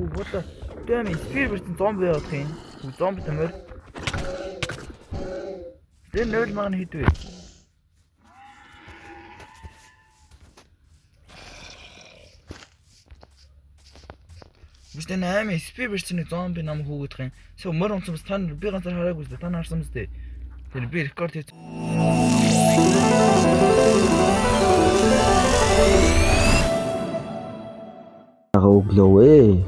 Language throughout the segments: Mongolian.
What the damn, spear барьсан зомби явах юм. Зомби тамир. Тэр нөл маань хэд вэ? Биш энэ аймын spear барьсан нэг зомби нам хүүгдэх юм. Сэ мөр унтсан бас та нар би ганцаар хараагүй шүү дээ. Та нар харсан мэт. Тэр би рекорд хийж Байгаа өглөө ээ.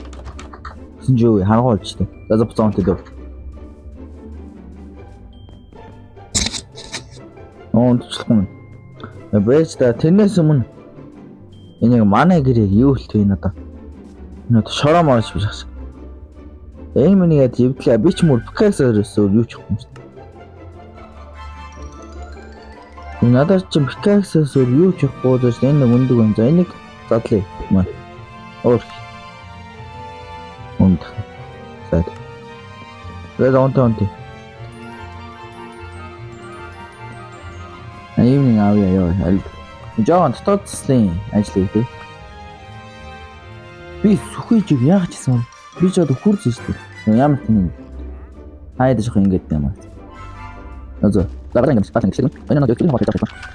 Гэсэн чи юу харанхуй болчтой. За за буцаа унтъя дөө. Унтчихгүй юм. Бэж та тэрнээс өмнө энийг манай гэрээ юу хэлтв энэ одоо. Энэ одоо шороо морж биш ах. Энэ миний яд эвдлээ би ч мөр pickaxe-аас өөр юу ч юм шүү дээ. Надад чи pickaxe-аас өөр юу ч явахгүй зөв энэ нэг өндөг юм. За энийг задлаа. Маа. Өөр. Унд. За. За онт онт. Ийм нэг авъя ёо. Аль. Жоон дотоод заслын ажил хийх. Би сүхий чиг яах чийсэн. Би ч одоо хурц шүү дээ. Ямар тийм хайд жоох ингэж юм аа. За. За баран ингэж баран ингэж. Энэ нэг юм болж байгаа.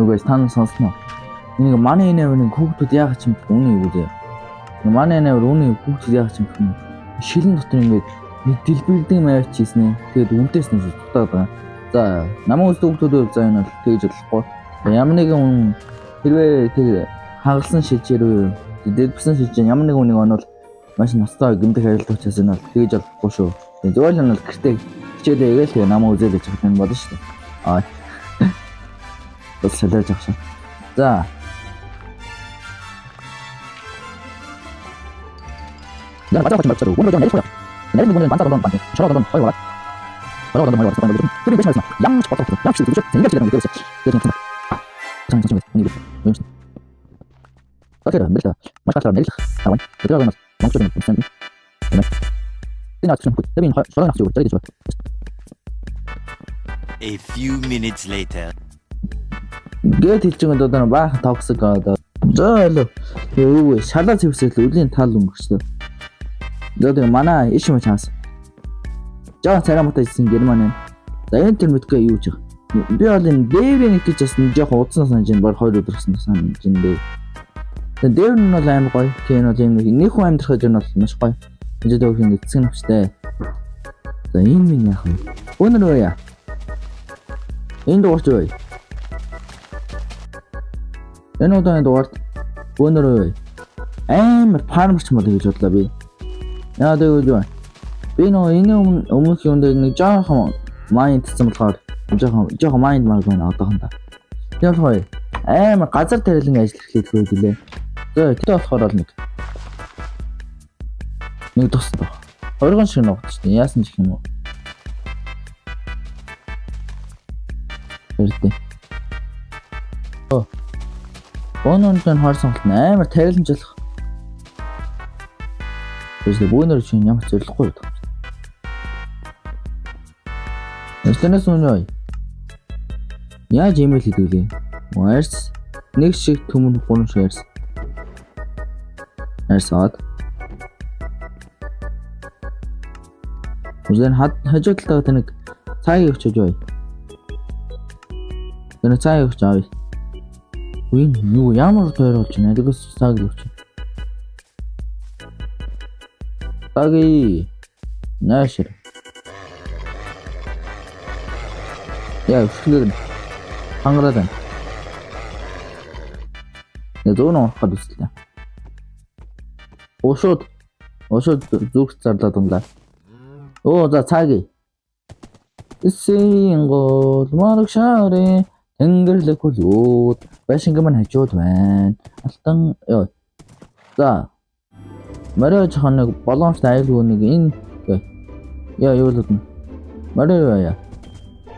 Нүгээс та нар сонсноо. Энийг манай энэ амир нэг хүүхдүүд яах ч юм бэ? Үнэ юу зэ. Манай энэ амир үнэ хүүхдүүд яах ч юм бэ? Шилэн дотор ингээд нэг дэлбэрдэг юм авчижсэн нэ. Тэгээд үнтээс нь дутаад байгаа. За, намайг үздэг хүүхдүүд за энэ бол тэгж болохгүй. Ямар нэгэн хүн хэрвээ тэр хагалсан шилжээрээ дэлбэрсэн шилжээ ямар нэгэн хүнийг онол маш ноцтой гэмтэх ажилт учраас энэ бол тэгж болохгүй шүү. Тэгээд зөвхөн нь бол гэртээ хичээлээ игээл тэгээ намайг үзээд байж байгаа юм болно шүү дээ. Аа. Бас солиож авах шээ. За. Я бацаа хоч бацаа. Өнөө жоо нэлэх. Нэр нэг өнөө банцаа дон бан. Чороо дон хоёр бат. Чороо дон хоёр бат. Тэр биш байсан. Ямар ч бодлого. Ямар ч зүйл. Ингэж хэлэх юм гэсэн. Тэр юм. Цан цан нэг юм. Тэгэхээр мэлээ. Маш гацаар нэлэх. Таван. Тэр гэнэ монголчууд юм сэн. Энэ ач юм. Тэр энэ шороо нахч юу. Тэр гэж. A few minutes later. Гэт хэлж байгаа одоо баахан токсик одоо. За ойлоо. Юу вэ? Шалаа зэвсэл үлийн тал өнгөрчлөө. За тэгээ манай иш юм чанс. Жаа царай муутай ирсэн Герман байна. За энэ тэр мэдгүй юу ч. Би бол энэ дээврийн нэг гэж бас нэг жоохон удсан санаж байна. Баг 2 өдөр гэсэн санаж байна дээ. Тэгээ дээвэр нь бол амар гоё. Тэгээ энэ бол юм нэг хүн амьдрах гэж нь бол маш гоё. Энэ дээвэр нэг эцэг навчтай. За энэ минь яах вэ? Өнөр яа. Энэ дугаарч юу вэ? Энэ удаагийн дугаард бөөнөрөө амар фармерч болъё гэж бодлоо би. Яа тэгвэл юу вэ? Би нөгөө энэ өмнө өмнөх юм дээр нэг жоохон майнд гэсэн болохоор жоохон майнд маг байна одоохондоо. Тийм болохоор амар газар тариалан ажил эхлэх үү лээ. За тэгтээ болохоор бол нэг тус баг. Хоргон шиг нуугдчихсан. Яасан ч гэх юм уу. Тэрдээ. Бөөнөрт нь хор сонголт нь амар тариланжлах. Тэгвэл бөөнөр чинь ямар ч зорилгогүй байдаг юм. Эстэнэс үнэ. Яаж имэйл хийдэг вэ? Арьс нэг шиг төмөн гурван шиг арьс. Арьс аваад. Үзэн хажуу талдаа нэг цагийг өчөж бай. Тэр цагийг өч авъя. Энэ юу ямар тойр болж байна? Тэгээс цаг л өч. Цаги. Наашир. Яа, өшгөлөр. Хангараад байна. Нэ зүүн орох гээд үслээ. Ушууд зүгт зарлаад унлаа. Оо за цаги. Эсийн гол марг шарын Тэнгэрлэг хүлүүд байшинг маань хажууд байна. Алтан ёо. За. Морио жоохон нэг боломжтой аюулгүй нэг энэ яа юу л удна. Морио яа.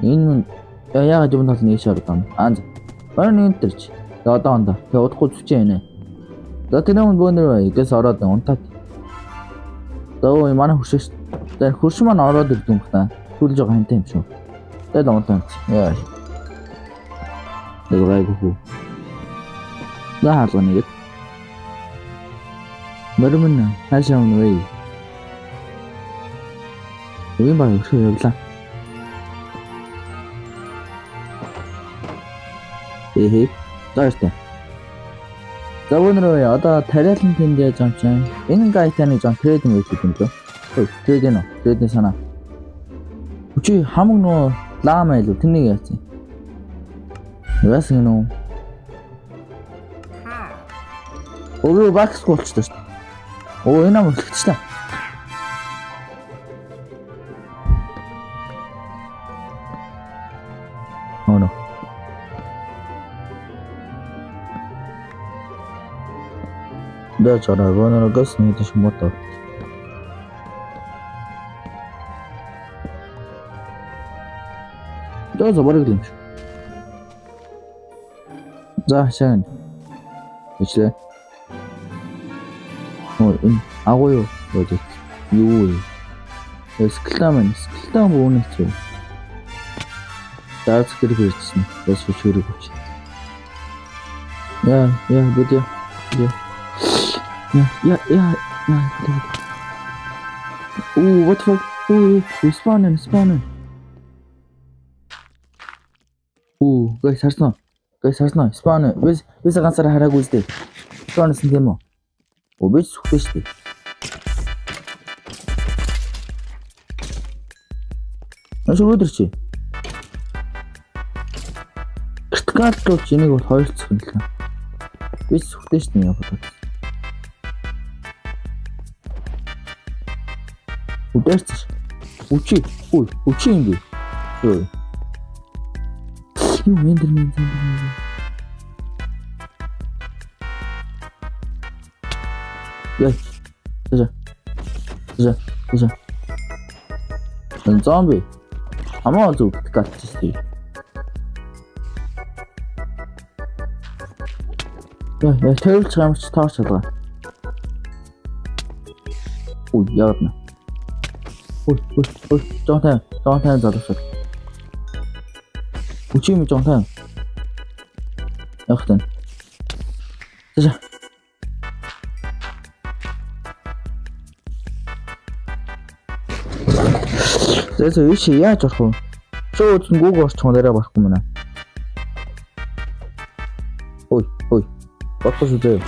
Энэ яа яагаад юм тал нэг шаар дам. Аа. Морио нэг энэ төрч. За одоо ондоо. Тэгээ удахгүй зүчээ нэ. За тэр өмнө бөөнөр бай. Гэс ороод унтаад. За өө манай хөршөө шүү. За хөрш маань ороод ирдэг юм бах та. Түл жоо хантай юм шүү. Тэгэл унтаа. Яа. Нэг гайгүй хүү. За хаалга нэгэд. Мормон хаашаа унав вэ? Үгийн баг өшөө явлаа. Эхэ. За ястай. За өнөр одоо тариалан тэнд яаж юм чинь? Энэ гайтаны жон трейдинг гэж юм лөө. Ой, трейдинг нөө. Трейдинг санаа. Үчи хамаг нөө лама илүү тэнийг яасан. Яасан гэнэ үү? Өө бакс болчихлоо шүү дээ. Оо энэ ам үлдчихлээ. Oh no. Да чараа гонор гас нэг тийш мото. За за бараг юм шиг. За шайн. Ичлээ. Ой энэ агуу юу? Юу вэ? Скилтам скилтам үүнэ хэцүү. За зэрэг ирсэн. Бас шүрэг авч. Яа, яа, бид яа. Яа. Яа, яа, яа, яа. Оо, what the fuck? Оо, spawn, spawn. Оо, guys харсан уу? Guys харсан уу? Spawn. Бис бис ганцаараа хараагүй л дээ. Spawn-сэн тийм үү? Оо, би сүхтэй шүү дээ. Маш өдөр чи. Critical бол энийг бол хоёрцох юм л та. Би сүхтэй шүү дээ яваад. Үдэрч. Үчи. Үй, үчи юм би. Юу. Юу эндэр мэн зэн. Яа. За. За. За. Зомби. Хамаа зүг critical ч тийм. Яа, тавилч гамч таарч алгаа. Үй, яагаад нэ? Үй, үй, үй, жоон тайм залуусаад. Үчи юм жоон тайм. Явах тань. За. За, за, ийш яаж орох вэ? Шууд гүүг орчих юм дараа барахгүй мэнэ. Ой, ой. Бодох шүү дээ.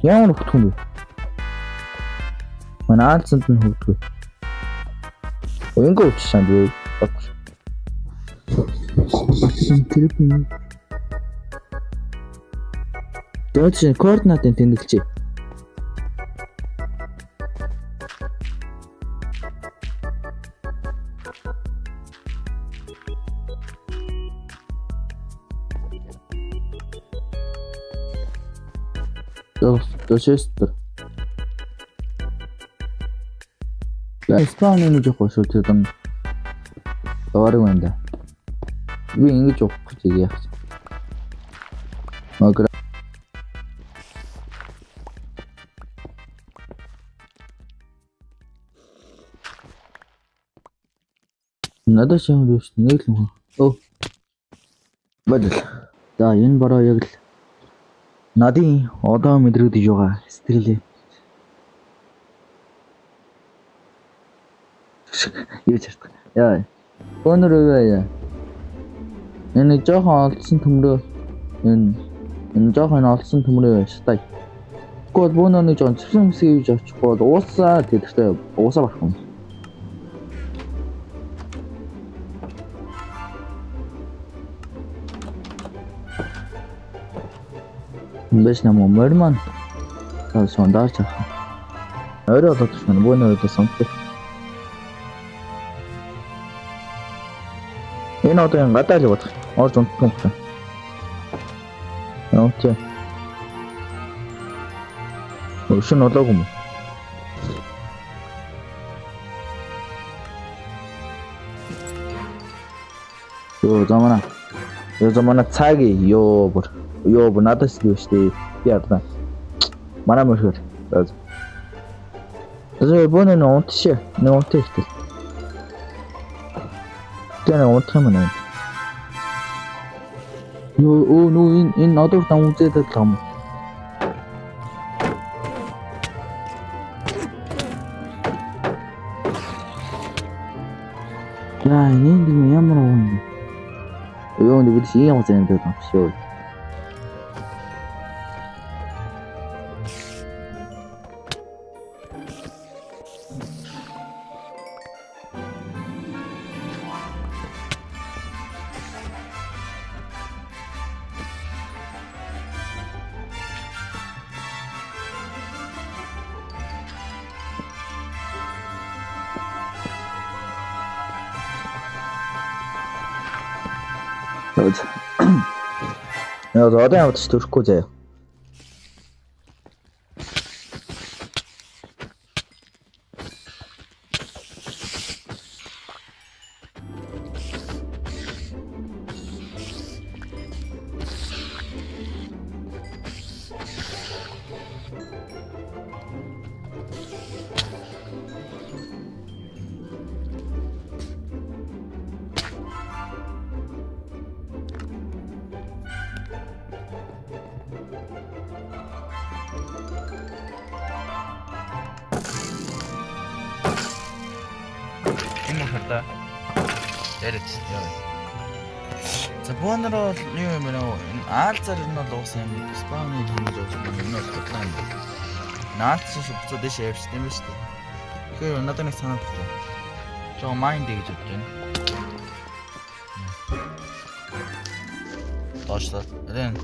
Ямар хөвтөх юм бэ? Манай аалзанд нь хөвдгөө. Ингээ үчсэн би бодох. Тэр би. Тэгээд чинь координатын тэмдэглэжээ. Дошестер. Я spawn ингэж явах шүү тэр юм. Даваараг байна да. Би ингэж явах гэж яах вэ? Магра. Надад ч юм дүүш нэг л юм. Өө. Бодол. За энэ бороо яг л надын одоо мэдрэгдэж байгаа сэтгэлээ. Юу ч ярьдаг. Яа. Өнөр өвөө яа. Энэ жоохон олдсон төмрөө энэ жоохон олдсон төмрөө шатай. Тэгвэл бөөнөө нэг жоохон цэвсэн хэсэг хийж очихгүй бол уусаа тэдэртэй уусаа барах юм. Бэш нам мормон. За сондаарч авах. Ойроо болоод байна. Бөөнөө өдөө сонтой. Энэ одоо энэ гадаа л явах. Орж унтах юм байна. Окей. Өшин болоогүй юм. Йоо замана. Йоо замана цаги ёо бүр. Ёо бүр надаас л юу штэ. Би ядлаа. Манай мөрхөр. За. За бөөнө нэ унтшээ. Нэ унтээ ихтэл. Тэр унтах юм байна. Йоо өө нүү энэ одоо там үзээд л юм. За энэ юм ямар уу юм. Йоо энэ бид ийм юм дээр юм шүү. Яа одоо явж төрөхгүй заяа. Энэ хардаа. Яриач. Яа. За бөөнөр бол юу юм бэ нөө? Энэ аалзар нь бол уусан юм. Спауны хэмжээ уусан юм. Энэ бол худлаа юм. Наалцсан шүү буцаад дэше явчихсан юм байна шүү дээ. Тэгэхээр надад нэг санаа төрлөө. Жоо майнд гэж бодож байна. Доошлоо. Энэ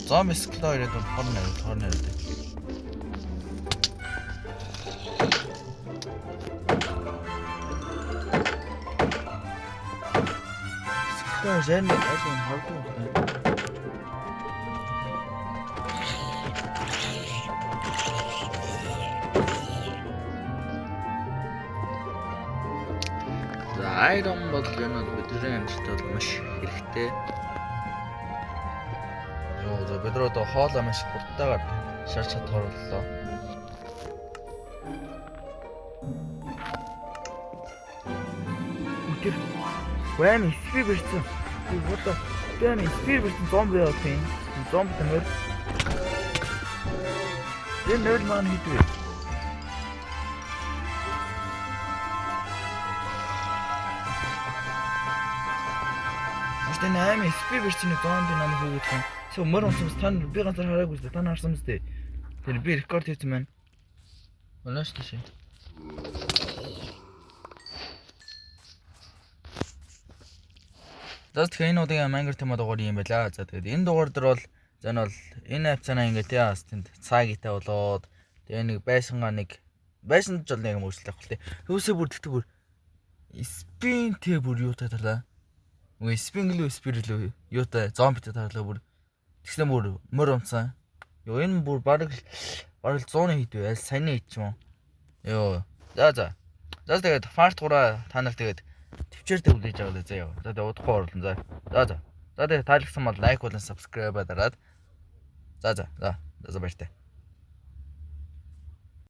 зомби скло ирээд бол 21 21. Скло жэн аль нь хавдаг юм байна. За iron бол энэ бол бидний амьдралд бол маш хэрэгтэй. Йоо за бид нар одоо хоолоо маш хурдтайгаар шарж чадхаар боллоо. Үтэр. Вэм спир бэрсэн. Би бодлоо. Би спир бэрсэн зомби явах юм. Зомби тэмэр. Энэ нөл маань хэд вэ? Мэт энэ аим спир бэрсэн зомби нам хүүгдэх юм. Сүү мөр унсан та нар би ганцаар хараагүй шүү дээ. Та нар харсан мэт дээ. Тэр би рекорд хийсэн байна. Өнөөш тийш. За тэгэхээр энэ удаагийн Minecraft тема дугаар юм байла. За тэгээд энэ дугаар дээр бол за энэ бол энэ хавцаанаа ингээд яа тэнд цагитай болоод тэгээ нэг байшингаа нэг байшинд ч бол нэг юм өөрчлөлт авах л тээ. Хөөсөө бүр тэгтэг бүр спинтэй бүр юутай тарлаа. Үгүй спин гэлөө спир лөө юутай зомбитэй тарлаа бүр. Тэгсэн бүр мөр унцсан. Йоо энэ бүр бараг 100-ны хэд вэ? Аль саяны хэд ч юм уу. Йоо. За за. За тэгээд part 3 та нар тэгээд төвчээртэй хүлээж аваад заяа. За тэгээд удахгүй орлон за. За за. За тэгээд таалагдсан бол лайк болон subscribe дараад. За за. За. За баяртай.